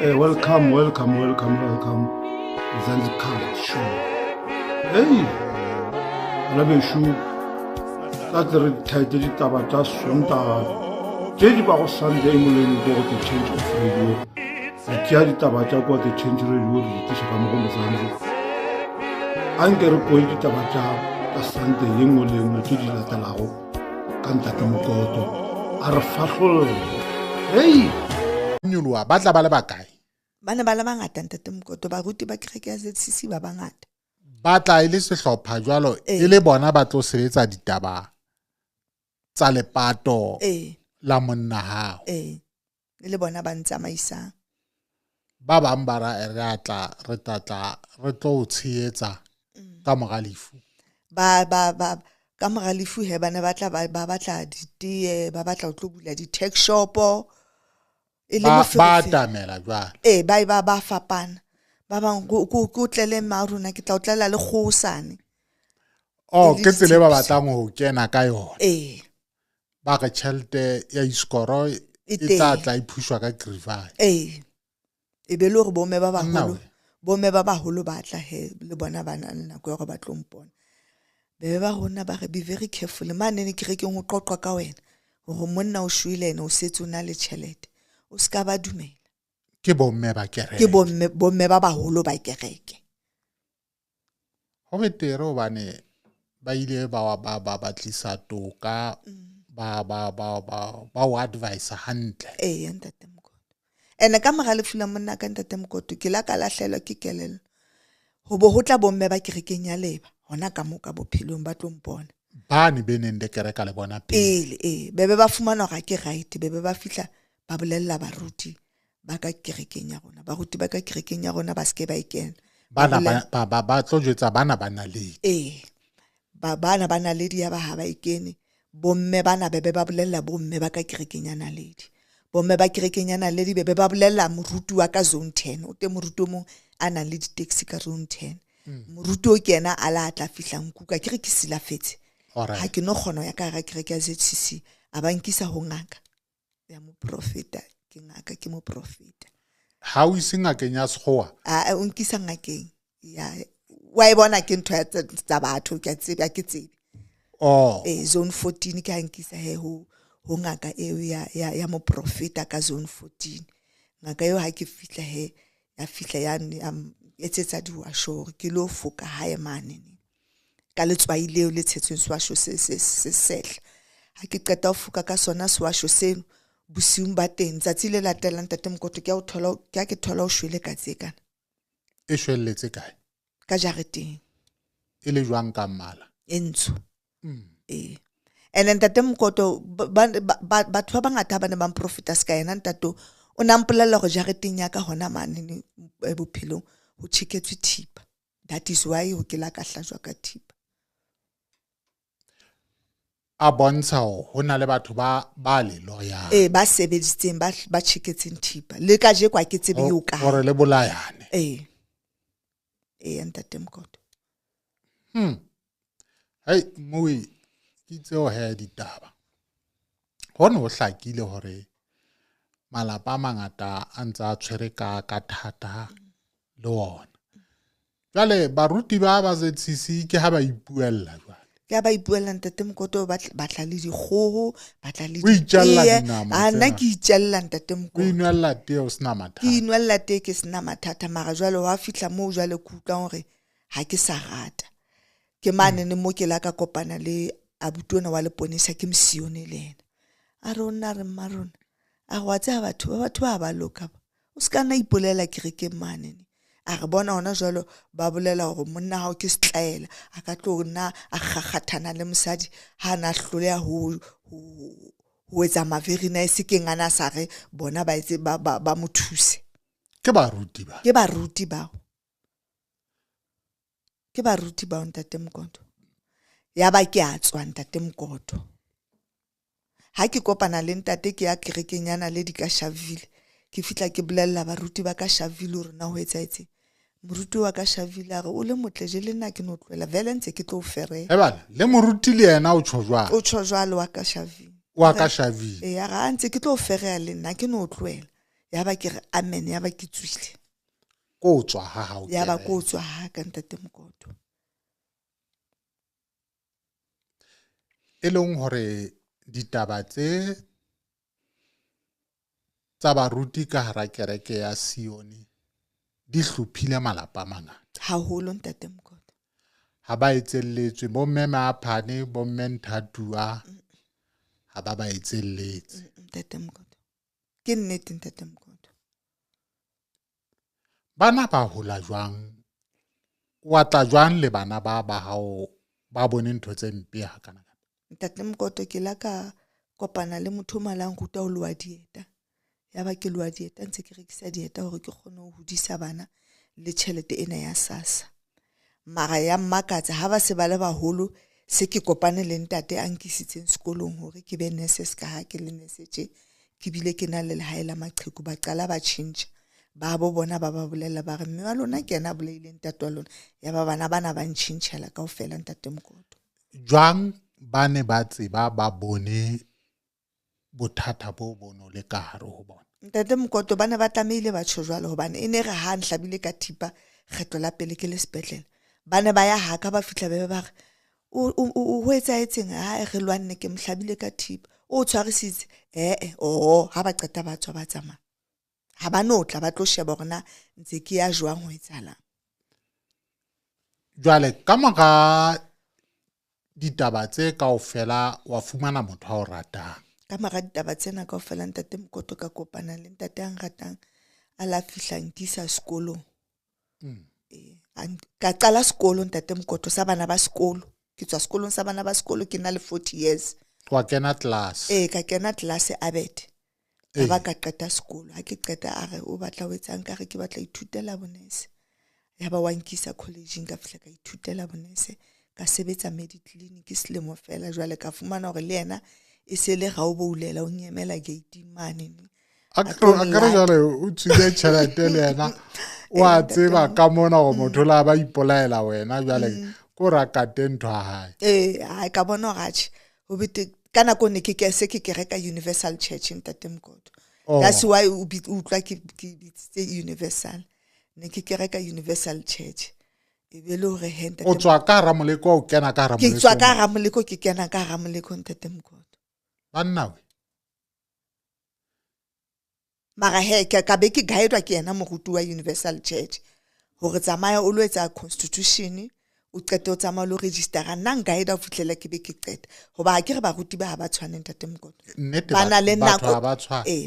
Hey, welcome, welcome, welcome, welcome. Mzansi Card Show. Hey, bana bešo, tla tle re thaete ditaba tša Sontaga tše di bago Sunday moleng ko go The Change of Radio. Re tšea ditaba tša kwa The Change Radio re di tliša ka mo go Mzansi. Anke re koe ditaba tša tša Sunday ye nngwe le ye nngwe tše di latelago ka ntate Mokoto. A re fahlolle. Hey! Nyoloha ba tla ba le bakae? Ba ne ba le bangata ntate Mokoto, baruti ba kereke ya ZCC ba bangata. Ba tla e le sehlopha jwalo e le bona ba tlo sebetsa ditaba tsa lepato la monna hao. Ee, e le bona ba ntsamaisang. Ba bang ba ra re a tla re tla tla re tlo o tshehetsa ka mora lefu. Ba ba ba ka mora lefu he ba ne ba tla ba ba batla ditee, ba batla ho tlo bula di-tech shop-o. E le Ba ba moferefere. atamela jwale. Ee, ba ba ba fapana. Ba bang ko ko ko tlele mma rona ke tla o tlela le kgosane. Oh, E le ke tsela e ba ditshepiso. batlang ho kena ka yona. Ee. Ba re tjhelete ya iskoro E e tla teng. tla e phushwa ka Grivai. Ee. E be le hore bomme ba Nna baholo we. bomme ba baholo ba tla he le bona ba na le nako ya hore ba tlo mpona. Be be ba rona ba re be very careful mane kerekeng ho qoqwa ka wena hore monna o shwele ene o setse o na le tjhelete. O ska ba dumela. Ke bomme ba kereke. Ke bomme bomme ba baholo ba kereke. Ho betere hobane ba ile ba ba ba batlisa toka ba ba ba ba ba o advise hantle. Ee, ntate Mokoto. Ene ka mora lefu la monna ka ntate Mokoto ke la ka lahlehelwa ke kelello. Ho bo ho tla bomme ba kerekeng ya Leba hona ka mo ka bophelong ba tlo mpona. Bane be neng le kereka le bona pele. Pele ee, be be ba fumana hore ha ke right, be be ba fihla ba bolella baruti ba ka kerekeng ya rona. Baruti ba ka kerekeng ya rona ba ske ba e kena. Ba Bana bolela ba ba ba tlo jwetsa bana ba naledi. Ee. Ba bana ba naledi ya ba ha ba e kene. Bomme bana be be ba bolella bomme ba ka kerekeng ya naledi. Bomme ba kerekeng ya naledi be be ba bolella moruti wa ka zone 10. O teng moruti o mong a nang le di-taxi ka zone 10. Moruti o ke yena a la tla fihla nkuka ke re ke silafetse. Alright. Ha ke no kgona ho ya ka hara kereke ya ZCC a ba nkisa ho ngaka ya moprofeta. Ke ngaka ke moprofeta. Ha o ise ngakeng ya sekgowa? A o nkisa ngakeng ya wa e bona ke ntho ya tsa batho ke a tsebe ha ke tsebe. Oh. Eh zone 14 ke ha nkisa he ho ho ngaka eo ya ya ya moprofeta ka zone 14. Ngaka eo ha ke fihla he ya fihla ya ya etsetsa diwasho hore ke lo foka hae mane. Ka letswai leo le tshetsweng sewasho se se se sehla. Ha ke qeta ho foka ka sona sewasho seno bosiung ba teng tsatsi le latelang ntate Mokoto ke a o thola ke a ke thola o shwele ka tse kana. E shwelletse kae? Ka jareteng. E le jwang ka mmala? E ntsho. Ee. Ene ntate Mokoto batho ba bangata ba ne ba mprofeta ska yena ntate o na mpolella hore jareteng ya ka hona mane ne bophelong ho tjheketswe thipa. That is why ho ke la ka hlajwa ka thipa. A bontsha hore ho na le batho ba ba le loyang. Ee, ba sebeditseng ba ba tjheketseng thipa. Le kajeko ha ke tsebe eo kae. Hore le bolayane. Ee. Ee, ntate Mokoto. Hei, Moe, ke tseo he ditaba. Ho ne ho hlakile hore malapa a mangata a ntse a tshwere ka ka thata le ona. Jwale baruti ba ba ZCC ke ha ba ipuella jwale. Ke ha ba ipuella ntate Mokoto ba tla le dikgoho, ba tla le O itjella ditee. dinama A nna tsena. ke itjella ntate Mokoto. O inwella tee o sena mathata. Ke inwella tee ke sena mathata mara jwale wa fihla moo jwale ke utlwang hore ha ke sa rata. Ke mane ne mo ke la ka kopana le abuti ona wa leponesa ke mosione le yena. A re o nna re mma rona. A re wa tseba batho ba batho ba ba loka ba. O ska nna ipolela kerekeng mane ne. A re bona hona jwalo ba bolela hore monna hao ke setlaela a ka tlo nna a kgakgathana le mosadi ha na hloleha ho ho etsa maverina e se keng ana sa re bona ba etse ba ba mo thuse. Ke baruti ba. Ke baruti bao. Ke baruti bao ntate Mokoto. Ya ba ke a tswa ntate Mokoto. Ha ke kopana le ntate ke ya kerekeng ya Naledi ka Sharpeville. Ke fihla ke bolella baruti ba ka Sharpeville hore na ho etsahetseng. Moruti wa ka Sharpeville a re o le motle je le nna ke no tlohela vele ntse ke tlo o fereha. He bana, le moruti le yena o tjho jwalo. O tjho jwalo wa ka Sharpeville. Wa ka Sharpeville. Ee, a re, a ntse ke tlo o fereha le nna ke no tlohela. Ya ba ke re amen, ya ba ke tswile. Ko tswa ha hao. Ya ba ko tswa ha ka ntate Mokoto. E leng hore ditaba tse tsa baruti ka hara kereke ya Sione di hlophile malapa a mangata. Haholo ntate Mokoto. Ha ba etselletswe bomme Maaphane, bomme Nthatua, ha ba ba etselletse. Ntate Mokoto. Ke nnete ntate Mokoto. Bana ba hola jwang? Wa tla jwang le bana ba ba hao ba bone ntho tse mpe hakana? Ntate Mokoto, ke la ka kopana le motho o malang ruta ho loha dieta. Ya ba ke loha dieta, ntse ke rekisa dieta hore ke kgone ho hodisa bana le tjhelete ena ya SASSA. Mara ya mmakatsa ha ba se ba le baholo, se ke kopane le ntate a nkisitseng sekolong hore ke be nurse, ska ha ke le nurse tje, ke bile ke na le lehae la maqheku. Ba qala ba tjhentjha. Ba bo bona ba ba bolella ba re mme wa lona ke yena a bolaileng ntate wa lona. Ya ba bana bana ba ntjhentjhela kaofela ntate Mokoto. Jwang ba ne ba tseba ba bone bothata bo bono le ka hare ho bona? Ntate Mokoto, ba ne ba tlamehile ba tjho jwalo hobane e ne re ha nhlabile ka thipa kgetlo la pele ke le sepetlele. Ba ne ba ya haka ba fihla be ba re o etsahetseng? Ha re lwanne ke mohlabile ka thipa. O tshwarisitse? Eh oh, ha ba qeta ba tswa ba tsamaya. Ha ba no tla ba tlo sheba hore na ntse ke ya jwang ho etsahalang. Jwale ka mora ditaba tse kaofela wa fumana motho a o ratang. Ka mora ditaba tsena kaofela ntate Mokoto, ka kopana le ntate a nratang, a la fihla nkisa sekolong. Ka qala sekolo ntate Mokoto sa bana ba sekolo. Ke tswa sekolong sa bana ba sekolo, ke na le 40 years. Wa kena class? Ee, ka kena class Abet. Ka ba ka qeta sekolo. Ha ke qeta a re o batla ho etsang, ka re ke batla ithutela bonese. Ya ba wa nkisa college-ing, ka fihla ka ithutela bonese. Ka sebetsa Mediclinic selemo fela. Jwale ka fumana hore le yena e se le raoboulela, o nyemela gate mane. A kere jwale o tswile tjhelete le yena, o a tseba ka mona hore motho la ba ipolaela wena jwale ko ra kate ntho ya hae. Ee, ha ka bona hore atjhe, ho bete ka nako ne ke se ke kereka Universal Church ntate Mokoto. That's why o utlwa ke bitsitse Universal. Ne ke kereka Universal Church. E be le hore he ntate O tswa ka hara moleko, o kena ka hara moleko. Ke tswa ka hara moleko, ke kena ka hara moleko ntate Mokoto. Banna we. Mara he ka be ke guide-wa ke yena moruti wa Universal Church hore tsamaya o lo etsa constitution, o qete o tsamaya lo registera. Nna nka ho fihlela ke be ke qeta. Hoba ha ke re baruti ba ha ba tshwane ntate Mokoto. Ba na le nako,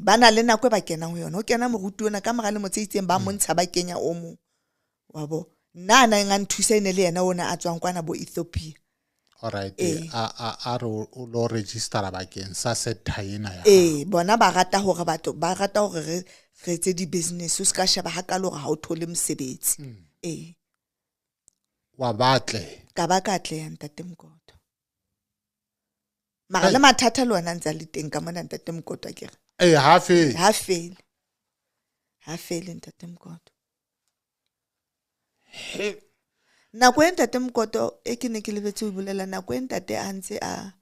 ba na le nako e ba kenang ho yona. O kena moruti ona ka mora lemo tse itseng ba montsha ba kenya o mong. Wa bo. Nna a neng a nthusa e ne le yena ona a tswang kwana bo Ethiopia. Alright, a re o lo registera bakeng sa sector ena ya. Ee, bona ba rata hore batho ba rata hore re etse di-business, o ska sheba hakalo hore ha o thole mosebetsi. Ee. Wa batle. Ka ba ka atleha ntate Mokoto. Mara le mathata le ona ntse a le teng ka mona ntate Mokoto a kere. Ee, ha fele. Ha fele. Ha fele ntate Mokoto. Nako e ntate Mokoto e ke ne ke lebetse ho bolela, nako e ntate a ntse a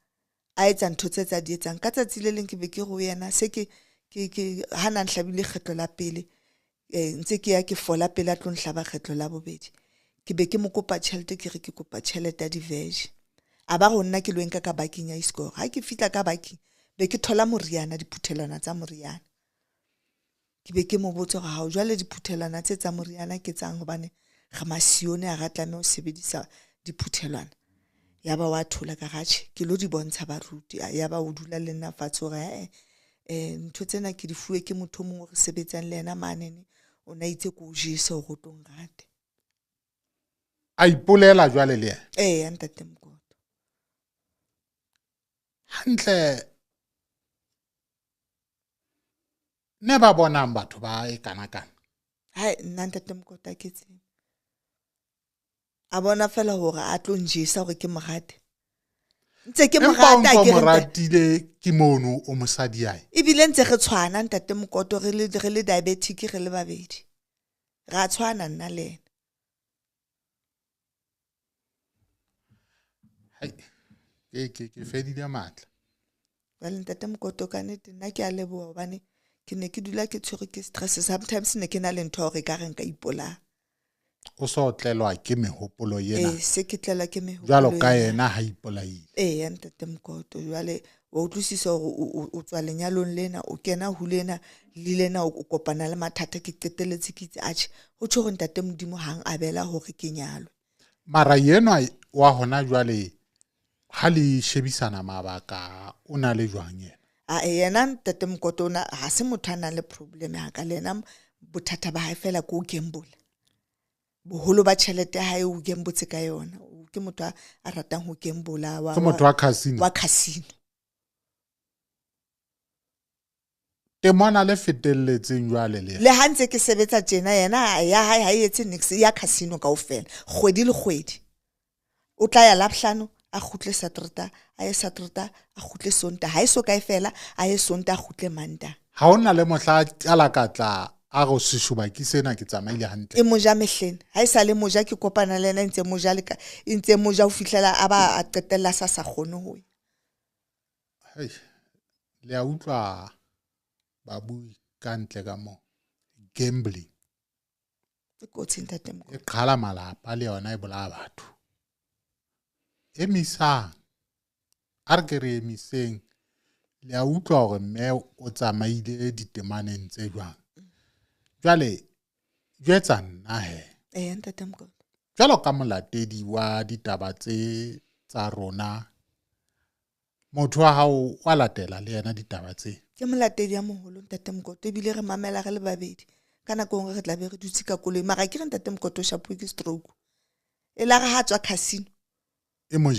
etsa ntho tse tsa di etsang. Ka tsatsi le leng ke be ke re ho yena se ke ha na nhlabile kgetlo la pele, ntse ke ya ke fola pele a tlo nhlaba kgetlo la bobedi. Ke be ke mo kopa tjhelete, ke re ke kopa tjhelete ya di-veg. A ba ho nna ke lo nka ka bakeng ya Iscore. Ha ke fihla ka bakeng, be ke thola moriana, diphuthelwana tsa moriana. Ke be ke mo botsa hore ha o jwale diphuthelwana tse tsa moriana ke tsang, hobane re masione a ra tlameha ho sebedisa diphuthelwana. Ya ba wa thola ka ratjhe, ke lo di bontsha baruti. Ya ba o dula le nna fatshe hore ntho tsena ke di fuwe ke motho o mong o re sebetsang le yena manene, o na itse ko o jese hore o tlo nrate. A ipolela jwale le yena? Ee, ntate Mokoto. Hantle ne ba bonang batho ba e kana kana? Hai, nna ntate Mokoto ha ke tsebe. A bona fela hore a tlo njesa hore ke morate. Ntse ke morata, ke re moratile ke mono o mosadi ae. Ebile ntse re tshwana ntate Mokoto, re le diabetic re le babedi. Ra tshwana nna le yena. Hai, ke fedile matla. Jwale ntate Mokoto ka nnete nna ke a leboha hobane Ke ne ke dula ke tshwerwe ke stress. Sometimes ne ke na le ntho ya hore ekare nka ipolaya. O so tlelwa ke mehopolo ena. Ee, se ke tlelwa ke mehopolo Jwalo ka ena. yena ha ipolaile. Eya ntate Mokoto, jwale wa utlwisisa hore o tswa lenyalong lena, o kena ho lena le lena, o kopana le mathata. Ke qetelletse ke itse atjhe, ho tjho hore ntate Modimo hang abela hore ke nyalwe. Mara yenwa wa hona jwale ha le shebisana mabaka o na le jwang yena? A yena ntate Mokoto ona ha se motho a nang le problem ha ka le yena, bothata ba hae fela ke ho gamble. Boholo ba tjhelete ya hae o gambotse ka yona. Ke motho a ratang ho gamble Ke motho wa casino. Wa casino. Temana le fetelletseng jwale le. Le ha ntse ke sebetsa tjena yena ya hae ha e etse niks, ya casino kaofela kgwedi le kgwedi. O tla ya Labohlano a kgutle Satereta, a ye Satereta a kgutle Sontaha, ha e so kae fela a ye Sontaha a kgutle Mantaha. Ha hona le mohla a ka tla a go seshoba ke sena ke tsamaile hantle. E moja mehleng, ha e sa le moja ke kopana le yena ntse moja le ka ntse moja ho fihlela a ba a qetella sa sa kgone ho ya. Hei, le a utlwa babui ka ntle ka mo gambling. E kotsi ntate Mokoto. E qhala malapa le yona e bolaya batho. Emisang, a re ke re emiseng. Le a utlwa hore mme o tsamaile ditemaneng tse jwang. Jwale jwetsa nna he. Ee ntate Mokoto. Jwalo ka molatedi wa ditaba tse tsa rona, motho wa hao wa latela le yena ditaba tse. Ke molatedi ya moholo ntate Mokoto, ebile re mamela re le babedi. Ka nako e nngwe re tla be re dutse ka koloi, mara ke re ntate Mokoto o shapuwe ke stroke. E la re ha tswa casino. E mo